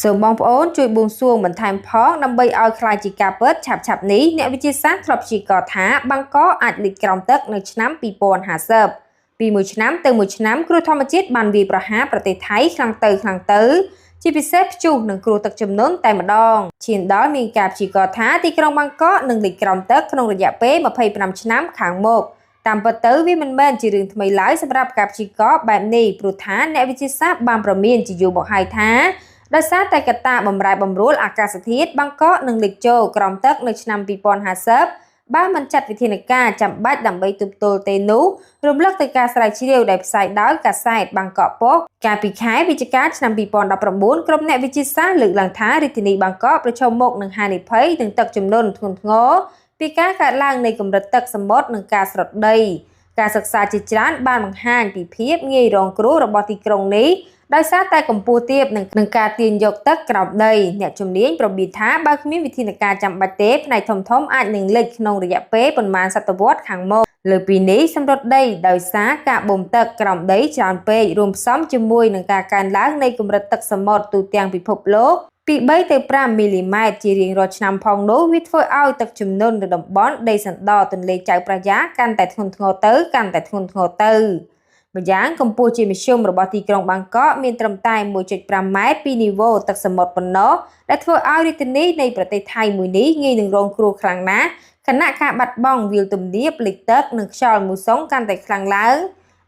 សូមបងប្អូនជួយបួងសួងបន្ថែមផងដើម្បីឲ្យក្លាយជាការពិតឆាប់ៗនេះអ្នកវិទ្យាសាស្ត្រធ្លាប់ព្យាករណ៍ថាបាងកកអាចលិចក្រោមទឹកនៅឆ្នាំ2050ពីមួយឆ្នាំទៅមួយឆ្នាំគ្រោះធម្មជាតិបានវាយប្រហារប្រទេសថៃខ្លាំងទៅខ្លាំងទៅជាពិសេសព្យុះនិងគ្រោះទឹកជំនន់តែម្ដងឈានដល់មានការព្យាករណ៍ថាទីក្រុងបាងកកនឹងលិចក្រោមទឹកក្នុងរយៈពេល25ឆ្នាំខាងមុខតាមពិតទៅវាមិនមែនជារឿងថ្មីឡើយសម្រាប់ការព្យាករណ៍បែបនេះព្រោះថាអ្នកវិទ្យាសាស្ត្របានប្រមានជាយូរមកហើយថាដោយសារតែកត្តាបំរែបំរួលអាកាសធាតុបាងកកនឹងលិចចូលក្រោមទឹកនៅឆ្នាំ2050បើមិនចាត់វិធានការចាំបាច់ដើម្បីទប់ទល់ទេនោះរំលឹកទៅការស្រាវជ្រាវដែលផ្សាយដោយកាសែតបាងកកប៉ុស្តិ៍កាលពីខែវិច្ឆិកាឆ្នាំ2019ក្រុមអ្នកវិទ្យាសាស្ត្រលើកឡើងថារាជធានីបាងកកប្រឈមមុខនឹងហានិភ័យនិងទឹកជំនន់ធ្ងន់ធ្ងរពីការកើតឡើងនៃកម្រិតទឹកសមុទ្រនិងការស្រុតដីការសិក្សាជាច្រើនបានបង្ហាញពីភាពងាយរងគ្រោះរបស់ទីក្រុងនេះដោយសារតែកម្ពស់ទាបនិងនឹងការទាញយកទឹកក្រោមដីអ្នកជំនាញប្រមានថាបើគ្មានវិធានការចាំបាច់ទេផ្នែកធំៗអាចនឹងលិចក្នុងរយៈពេលប៉ុន្មានសតវត្សខាងមុខលើពីនេះសម្រុតដីដោយសារការបូមទឹកក្រោមដីច្រើនពេករួមផ្សំជាមួយនឹងការកើនឡើងនៃកម្រិតទឹកសមុទ្រទូទាំងពិភពលោកពី3ទៅ5មីលីម៉ែត្រជារៀងរាល់ឆ្នាំផងនោះវាធ្វើឲ្យទឹកជំនន់នៅតំបន់ដីសណ្ដទន្លេចៅព្រះយាកាន់តែធ្ងន់ធ្ងរទៅកាន់តែធ្ងន់ធ្ងរទៅម្យ៉ាងកម្ពស់ជាមធ្យមរបស់ទីក្រុងបាងកកមានត្រឹមតែ1.5ម៉ែត្រពីនីវ៉ូទឹកសមុទ្រប៉ុណ្ណោះដែលធ្វើឲ្យរាជធានីនៃប្រទេសថៃមួយនេះងាយនឹងរងគ្រោះខ្លាំងណាស់ខណៈការបាត់បង់វាលទំនាបលិចទឹកនិងខ្យល់មូសុងកាន់តែខ្លាំងឡើង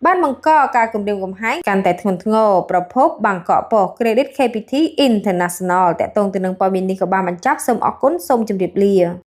បានបង្កការគំរាមកំហែងកាន់តែធ្ងន់ធ្ងរប្រភពបាងកកប៉ុស្តិ៍ Credit KPT International តកតងទៅនឹងព័ត៌មាននេះក៏បានបញ្ចប់សូមអរគុណសូមជម្រាបលា។